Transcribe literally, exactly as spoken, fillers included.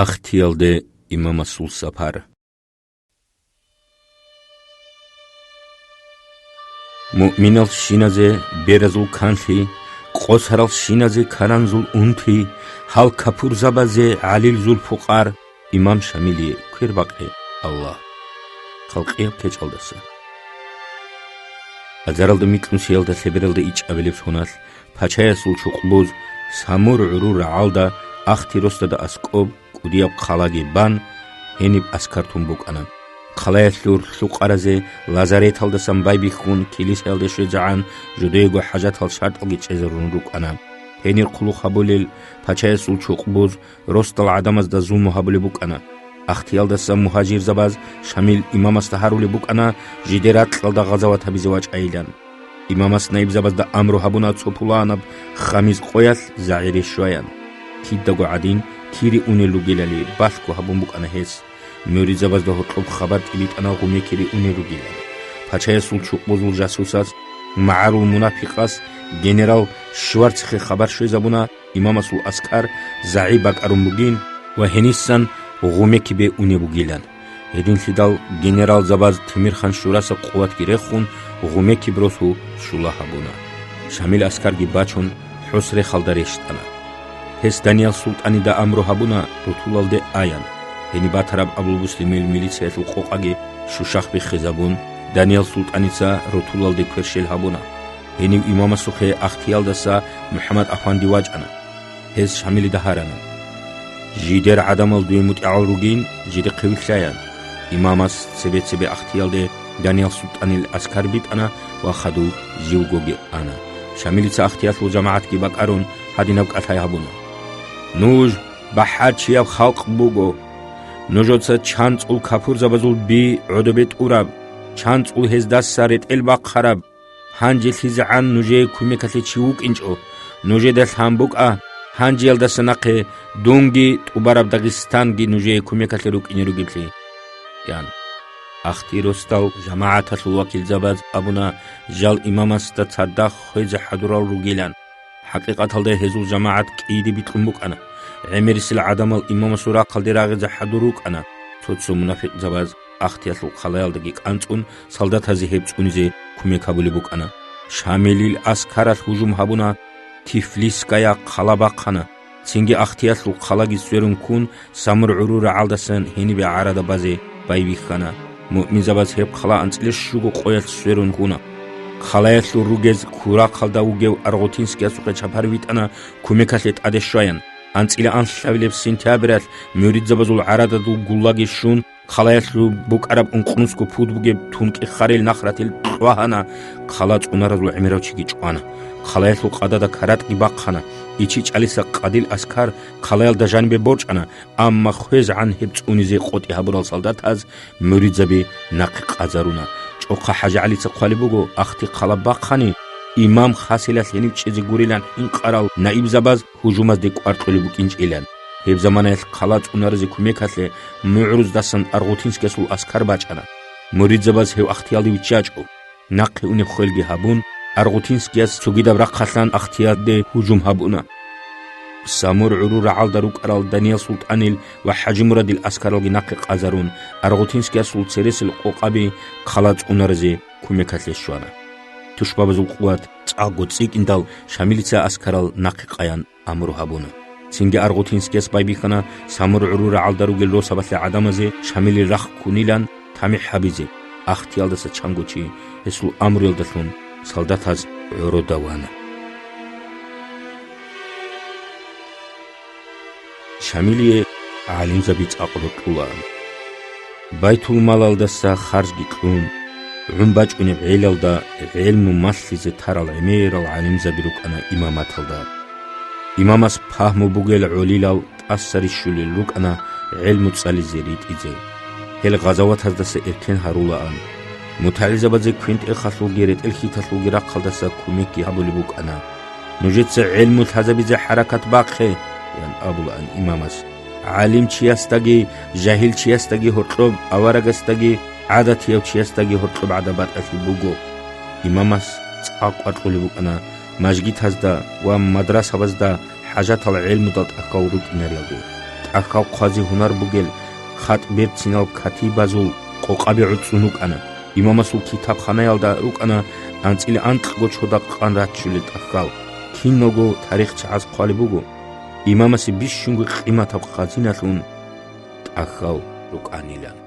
Ахтиялде имамасул сапар. Муъминалщиназе беразул канлъи, къосаралщиназе каранзул унти, гьал капурзабазе гӀалил зулпукъар, имам Шамилие квербакъе, Аллагь. Халкъиял кечӀалдаса. Азаралда микьнусиялда лъебералда ичӀабилеб соналъ, пачаясул чукъбуз Самур гӀурул рагӀалда ахти росдада аскӀоб кӀудияб хъалаги бан, гьениб аскар тун букӀана. Хъалаялъур лъукъаразе лазареталдасан байбихьун, килисаялде щвезегӀан, жодоего хӀажатал шартӀалги чӀезарун рукӀана. Гьенир хъулухъ гьабулел пачаясул чукъбуз росдал гӀадамазда зулму гьабулеб букӀана. Ахтиялдаса мугьажирзабаз Шамил имамасда гьарулеб букӀана жидер ракьалда гъазават гьабизе вачӀайилан. Имамас наибзабазда амру гьабуна цо пуланаб ххамиз къоялъ загӀире щваян. Кидаго гӀадин, кири унел ругелали балъго гьабун букӀана гьес. Муридзабазда гьоркьоб хабар тӀибитӀана гъуме кири унел ругилан. Пачаясул чукъбузул жасусас, магӀарул мунапикъас, генерал Шварцхе хабар щвезабуна, имамасул аскар загӀи бакӀарун бугин ва гьенисан гъуме кибе унеб бугилан. Гьединлъидал генералзабаз Темирхан Шураса къуватги рехун, гъуме киб росу щула гьабуна. Шамил аскарги бачун, ХӀусрехалда рещтӀана. Гьес Даниял султӀанида амру гьабуна рутулалде аян. Гьениб батараб Абулмуслимил милициялъул къокъаги щущахъ биххизабун, Даниял султӀаница рутулалде кверщел гьабуна. Гьенив имамасухъе Ахтиялдаса МухӀаммад Афанди вачӀана. Гьез Шамилида гьарана: «Жидер гӀадамал дуе мутӀигӀал ругин, жидехъе вилълъаян». Имамас цебе-цебе Ахтиялде Даниял султӀанил аскар битӀана ва хадув живгоги ана. Шамилица Ахтиялъул жамагӀатги бакӀарун, гьадинаб кӀалъай гьабуна: «Нуж бахӀарчияв халкъ буго. Нужеца чанцӀул капурзабазул би гӀодобе тӀураб, чанцӀул гьездаса ретӀел бахъараб. ГьанжелъизегӀан нужее кумекалъе чи вукӀинчӀо, нужеда лъан букӀа, гьанжеялдаса нахъе дунги тӀубараб Дагъистанги нужее кумекалъе рукӀине ругеблъи», – ян. Ахти росдал жамагӀаталъул вакилзабаз абуна жал имамасда цадахъ хвезе хӀадурал ругилан. ХӀакъикъаталда гьезул жамагӀат кӀиде бикьун букӀана. ГӀемерисел гӀадамал имамасул рахъалде рагъизе хӀадур рукӀана. Цо-цо мунафикъзабаз Ахтиялъул хъалаялдаги кӀанцӀун, солдатазе гьеб цӀунизе кумек гьабулеб букӀана. Шамилил аскаралъ гьужум гьабуна, Тифлисская хъала бахъана. Цинги Ахтиялъул хъалаги сверун ккун, Самур гӀурул рагӀалдасан гьенибе гӀарада базе байбихьана. Муъминзабаз гьеб хъала анцӀила щуго къоялъ сверун ккуна. Хъалаялъул ругез Курахъалда вугев Аргъутинскиясухъе чапар витӀана кумекалъе тӀаде щваян. АнцӀила анлъабилеб сентябралъ муридзабазул гӀарададул гуллаги щун, хъалаялъул букӀараб ункънусго пуд бугеб тункӀи-харил нахратил кьвагьана, хъала цӀунаразул гӀемерав чиги чӀвана. Хъалаялъул къадада каратӀги бахъана. ИчичӀалиса къадил аскар хъалаялда жанибе борчӀана, амма хвезегӀан гьеб цӀунизе къотӀи гьабурал солдатаз муридзаби нахъе къазаруна. ЧӀохъа ХӀажигӀалица хъвалеб буго, Ахти хъала бахъани, имам Хасилалъ гьенив чӀезе гурилан хӀинкъарал наибзабаз гьужумазде кӀвар кьолеб букӀинчӀилан. Гьеб заманаялъ хъала цӀунаразе кумекалъе МугӀруздасан Аргъутинскиясул аскар бачӀана. Муридзабаз гьев Ахтиялде виччачӀо, нахъе унеб хвелги гьабун, Аргъутинскияс цогидаб рахъалъан Ахтиялде гьужум гьабуна. Самур гӀурул рагӀалда рукӀарал Даниял султӀанил ва ХӀажимурадил аскаралги нахъе къазарун, Аргъутинскиясул цересел къокъаби хъала цӀунаразе кумекалъе щвана. Тушбабазул къуват цӀакъго цӀикӀкӀиндал, Шамилица аскарал нахъе къаян амру гьабуна. Цинги Аргъутинскияс байбихьана Самур гӀурул рагӀалда ругел росабалъе гӀадамазе Шамилил рахъ ккунилан тамихӀ гьабизе. Ахтиялдаса чанго чи гьесул амруялдалъун солдатаз гӀорода вана. Шамилие гӀалимзаби цӀакъ рокьулаан. Байтулмалалдаса харжги кьун, гӀун бачӀунеб гӀелалда гӀелму малъизе тарал гӀемерал гӀалимзаби рукӀана имаматалда. Имамас пагьму бугел гӀолилал тӀаса рищулел рукӀана гӀелму цӀализе ритӀизе. Гьел гъазаватаздаса эркен гьарулаан. МутагӀилзабазе квен-тӀехалъулги ретӀел-хьиталъулги рахъалдаса кумекги гьабулеб букӀана. «Нужеца гӀелму лъазабизе хӀаракат бахъе», – ян абулаан имамас. «ГӀалимчиясдаги, жагьилчиясдаги гьоркьоб, аварагасдаги, гӀадатияв чиясдаги гьоркьоб гӀадаб батӀалъи буго». Имамас цӀакъ къвакьулеб букӀана мажгитазда ва мадрасабазда хӀажатал гӀелмудал тӀахьал рукӀинариялде. ТӀахьал хъвазе гьунар бугел хатӀ берцинал катибазул къокъаби гӀуцӀун рукӀана. Имамасул китабханаялда рукӀана анцӀила анкьго чодахъ къан раччулел тӀахьал. Киналго тарихчагӀаз хъвалеб буго, имамасе бищунго къиматаб хазиналъун тӀахьал рукӀанилан.